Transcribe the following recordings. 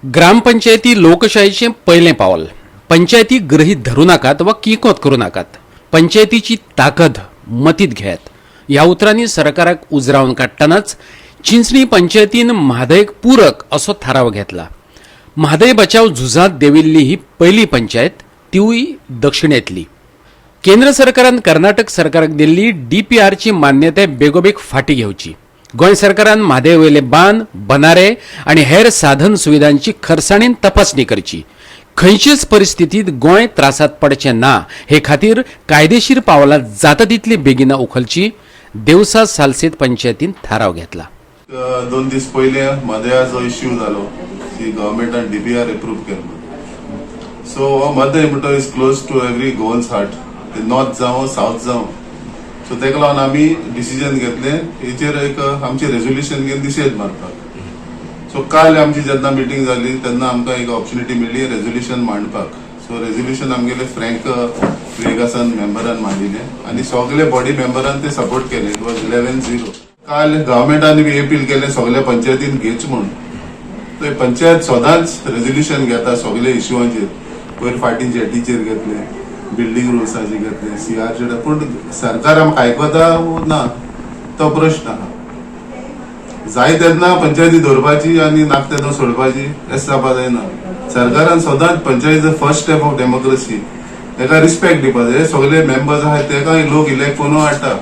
ग्रामपंचायती लोकशाहीचें पयलें पावल. पंचायती गृहीत धरूं नाकात वा किकोत करूं नाकात. पंचायतीची ताकद मतींत घेयात. ह्या उतरांनी सरकाराक उजरावन काडटनाच चिंचणी पंचायतीन म्हादयक पूरक असो थाराव घेतला. म्हादय बचाव झुजांत देविल्ली ही पयली पंचायत, तिवूय दक्षिणेंतली. केंद्र सरकारान कर्नाटक सरकाराक दिल्ली डीपीआरची मान्यताय बेगोबेग फाटीं घेवची. गोंय सरकारान म्हादय वयले बांद, बंधारे आनी हेर साधन सुविधांची खरसाणीन तपासणी करची. खंयचेच परिस्थितींत गोंय त्रासांत पडचें ना हे खातीर कायदेशीर पावलां जाता तितली बेगिना उखलची. देवसा सालसेत पंचायतीन थाराव घेतला. 2 दीस पयले म्हादयाचो इश्यू जालो की गव्हर्मेंटान डीपीआर एप्रूव केलो. सो हो म्हादय म्हणटा is close to every Goan's heart, ते नॉर्थ जावं, सावथ जावं. सो तेका लागून आमी डिसिजन घेतलें हेचेर एक आमचें रेजोल्युशन घेवन निशेध मारपाक. सो काल आमची जेन्ना मिटींग जाली तेन्ना आमकां एक ऑपॉर्च्युनिटी मेळ्ळी रेजोल्युशन मांडपाक. सो रेजोल्युशन आमगेले फ्रँक वेगासान मेंबरान मांडिल्लें आनी सगळे बॉडी मेंबरान ते सपोर्ट केले. It was 11-0. काल गव्हर्मेंटान बी अपील केलें सगळ्या पंचायतीन घेच म्हूण. तो पंचायत सदांच रेजोल्युशन घेता सगळे इश्यूवांचेर. पयर फाटीं जेटीचेर घेतले, बिल्डींग रुल्साचेर घेतले, सीआरचेर. पूण सरकार आमकां आयकता ना तो प्रश्न आहा. जाय तेन्ना पंचायती दवरपाची आनी नाका तेन्ना सोडपाची, हें जावपा जायना. सरकारान सदांच panchayat first step of democracy, तेका रिस्पेक्ट दिवपा जाय. हे सगळे मेंबर्स आहात तेका लोक इलेक्ट करून हाडटा.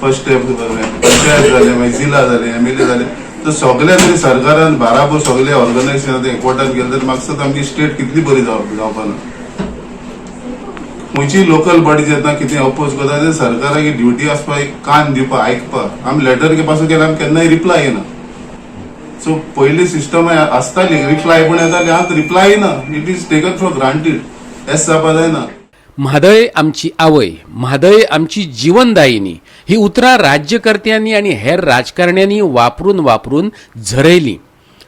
फर्स्ट स्टेप पंचायत जाले, मागीर जिल्ला जाले, एमएलए जाले. तर सगळे तरी सरकारान बाराबर सगळे ऑर्गनायझेशन एकवटान गेले तर म्हाका आमची स्टेट कितली बरी जावपा ना. खंयची लोकल बॉडी जेन्ना कितें अपोज करता ते सरकाराक ड्युटी आसपा एक कान दिवपा, आयकपा. आमी लेटर पासून केल्यार आमी केन्नाय रिप्लाय येना. सो पयली सिस्टम आसताली, रिप्लाय पण येताली. आतां रिप्लाय ना. It is taken for granted. हें जावपा जायना. म्हादय आमची आवय, म्हादय आमची जिवनदायिनी ही उतरां राज्यकर्त्यांनी आनी हेर राजकारण्यांनी वापरून वापरून झरयलीं.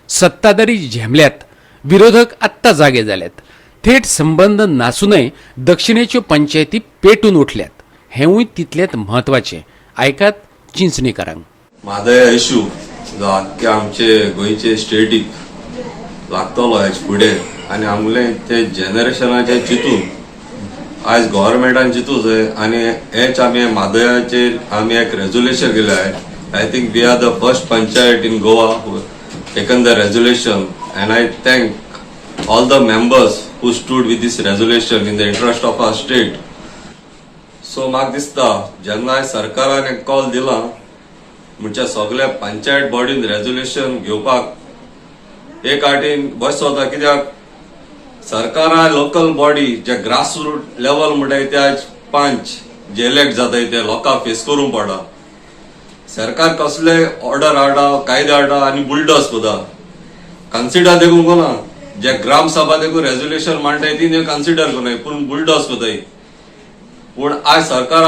सत्ताधारी झेमल्यात, विरोधक आत्तां जागे जाल्यात. थेट संबंद नासूनय दक्षिणेच्यो पंचायती पेटून उठल्यात हेंवूय तितलेंच म्हत्वाचें. आयकात चिंचणीकारांक. म्हादय इशू जो आख्खे आमचे गोंयचे स्टेटीक लागतलो हेच फुडें आनी आमले ते जनरेशनाचे चिंतून आयज गव्हर्मेंटान चिंतू जाय. आनी हेच आमी म्हादयाचेर आमी एक रेजोल्युशन केलें आहे. I think we are the first panchayat in Goa taken the resolution and I thank all the members who stood with this resolution in the interest of our state. So म्हाका दिसता जेन्ना सरकारान एक call दिला म्हणजे सगल्या panchayat बॉडीन resolution घेवपाक एक आटीन बस वता, कित्याक सरकारा लोकल बॉडी जे ग्रास रूट लेवल म्हणटाय ते आज पंच जे इलेक्ट जाताय ते लोकांक फेस करूंक पडटा. सरकार कसले ऑर्डर हाडा, कायदे हाडा आनी बुलडोज करता, कन्सिडर देखून कोना. जे ग्राम सभा देखून रेजोल्युशन मांडटाय ती कन्सिडर करनाय, पूण बुलडोज करताय. पूण आज सरकार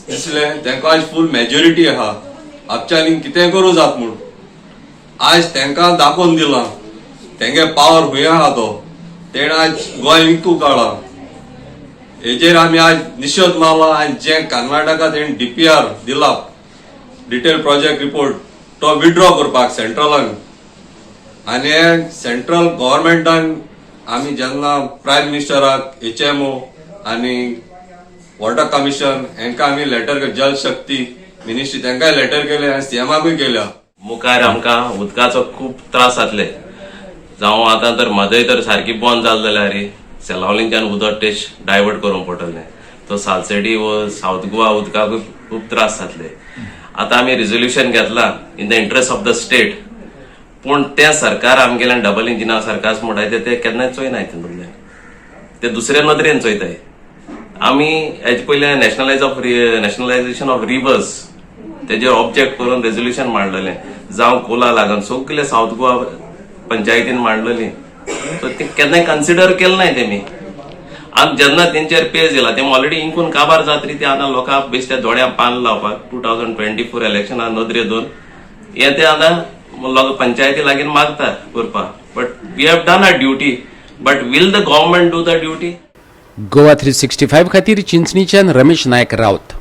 दिसलें तेंका आज फूल मेजॉरिटी आहा, आपच्यानी कितें करूं जात म्हूण. आज तेंकां दाखोवन दिलां तेंगे पावर खंय आहा तो. तेणें आज गोंय विकूंक काडलां. हेजेर आमी आज निशेध मारला. आनी जे कर्नाटका तेणें डीपीआर दिला, डिटेल प्रोजेक्ट रिपोर्ट, तो विड्रॉ करपाक सेंट्रलान. आनी सेंट्रल गव्हर्मेंटान आमी जेन्ना प्रायम मिनिस्टराक, एचएमओ आनी वॉटर कमिशन हेंकां आमी लेटर, जल शक्ती मिनिस्ट्री तांकांय लेटर केले आनी सीएमाकूय केल्या. मुखार आमकां उदकाचो खूब त्रास जातले. जावं आतां तर म्हादय तर सारकी बंद जाली जाल्यार सेलावलींच्यान उदक टेस्ट डायवर्ट करूंक पडटलें. तो सालसेटी वो सावथ गोवा उदकाकूय खूब त्रास जातले. आतां आमी रिजोल्युशन घेतला in the interest of the state, पूण तें सरकार आमगेल्यान डबल इंजिना सरकार म्हणटाय ते केन्नाय चोयनाय. तितूंतल्यान ते दुसरे नदरेन चोयताय. आमी हेजे पयलीं नॅशनलायझेशन ऑफ रिवर्स तेजेर ऑब्जेक्ट करून रेजोल्युशन मांडलेलें, जावं कोला लागून सगळे सावथ गोवा पंचायतीन मांडलेली. सो ते केन्नाय कन्सिडर केलें नाय तेमी. आनी जेन्ना तेंचेर पेज येयला तेमी ऑलरेडी इंकून काबार जातरी. ते आतां लोकांक बेश्टे दोळ्यां पान लावपाक 2024 इलेक्शना नदरे दोन हे ते आतां लोक पंचायती लागीं मागता करपाक. But we have done our duty, but will the government do the duty? Goa 365 खातीर चिंचणीच्यान रमेश नायक राऊत.